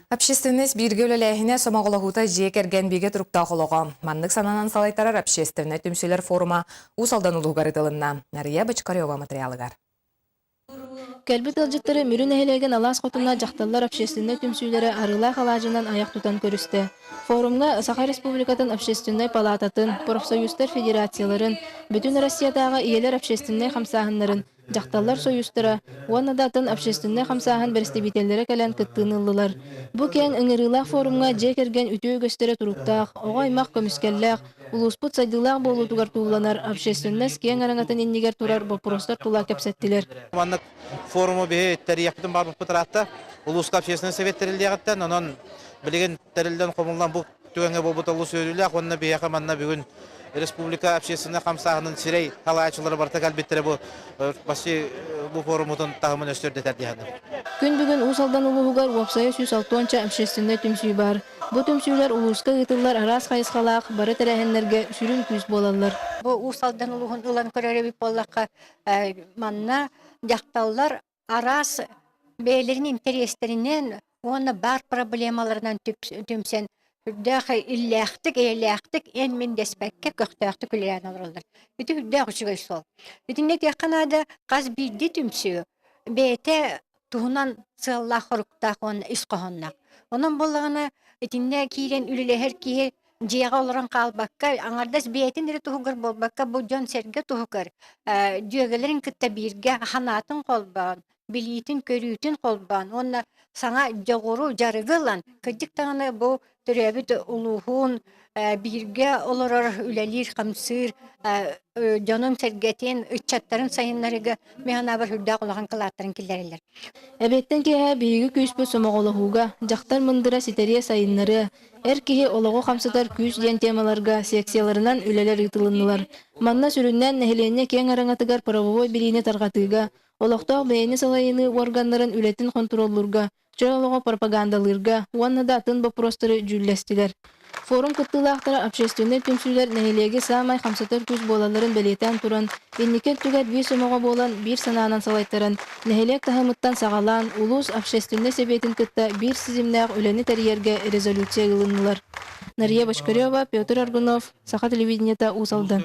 Общественность бииргэ үлэлээһинэ сомоҕолоһуута дьиэ кэргэн бигэ туруктаах олоҕо. Маннык сананан салайтарар общественнай түмсүүлэр форума Уус Алдан улууһугар ыытылынна. Нарыйа Бочкарева материалыгар. Кэлбит ыалдьыттары Мүрү нэһилиэгин алаас хотуна дьахталлар общественнай түмсүүлэрэ арыылаах алаадьынан айах тутан көрүстэ. Форумҥа Саха Республикатын Общественнай палаататын, профсоюзтар федерацияларын, Бүтүн Россиятааҕы ийэлэр общественнай хамсааһыннарын, Дьахталлар сойуустара уонна да атын общественнай хамсааһын бэрэстэбиитэллэрэ кэлэн кыттыыны ыллылар. Бу киэҥ ыҥырыылаах форумҥа дьиэ кэргэн үтүө үгэстэрэ туруктаах, оҕо-аймах көмүскэллээх, улууспут сайдыылаах буолуутугар туулланар общественность киэҥ араҥатын иннигэр турар боппуруостар тула кэпсэттилэр. Маннык форуму биһи тэрийиэхпитин баарбыппыт ыраатта. Улууска общественный совет тэриллиэҕиттэн, онон билигин тэриллэн хомуллан бу түгэҥҥэ буолбут олус үөрүүлээх уонна биһиэхэ манна бүгүн республика общественнай хамсааһынын сирэй салайааччылара барыта кэлбиттэрэ бу почти бу форумутун таһымын өссө үрдэтэр дии саныыбын. Күн бүгүн Уус Алдан улууһугар уопсайа 160 общественнай түмсүү баар. Бу түмсүүлэр улууска ыытыллар араас хайысхалаах бары тэрээһиннэргэ сүрүн күүс буолаллар. Бу Уус Алдан улууһун ылан көрөр эбит буоллахха, манна дьахталлар араас бэйэлэрин интэриэстэринэн уонна баар проблемаларынан түмсэн үрдээх иллээхтик, эйэлээхтик эн-мин дэспэккэ көхтөөхтүк үлэлээн олороллор. Ити үрдээх үчүгэй суол. Итиннэ этиэххэ наада, хас биирдии түмсүү бэйэтэ туһунан сыаллаах-соруктаах уонна ис хоһоонноох. Онон буоллаҕына итиннэ киирэн үлэлэһэр киһи дьиэҕэ олорон хаалбакка, аҥардас бэйэтин эрэ туһугар буолбакка, бу дьон-сэргэ туһугар дьүөгэлэрин кытта бииргэ санаатын холбоон, билиитин-көрүүтүн холбоон уонна саҥа дьоҕуру, дьарыгы ылан, кырдьык даҕаны бу төрөөбүт улууһун бииргэ олорор, үлэлиир-хамсыыр дьонун-сэргэтин, ыччаттарын сайыннарыыга мин санаабар сүрдээх улахан кылааттарын киллэрэллэр. Эбиэттэн киэһэ биһиги күүспүт сомоҕолоһууга, дьахтар мындыра ситэриэ сайыннарыа, эр киһи олоҕу хамсатар күүс диэн темаларга секцияларынан үлэлэр ыытылыннылар. Манна сүрүннээн нэһилиэнньэ киэҥ араҥатыгар правовой билиини тарҕатыыга, олохтоох бэйэни салайыныы уорганнарын үлэтин хонтуруоллуурга, чөл олоҕу пропагандалыырга уонна да атын боппуруостары дьүүллэстилэр. Форум кыттыылаахтара общественнай түмсүүлэр нэһилиэги саамай хамсатар күүс буолалларын бэлиэтээн туран, инники өттүгэр биир сомоҕо буолан, биир санаанан салайтаран, нэһилиэк таһымыттан саҕалаан, улуус общественнай сэбиэтин кытта биир ситимнээх үлэни тэрийэргэ резолюция ылыннылар. Нария Бочкарева, Петр Аргунов, Саха телевидениета, Уус Алдан.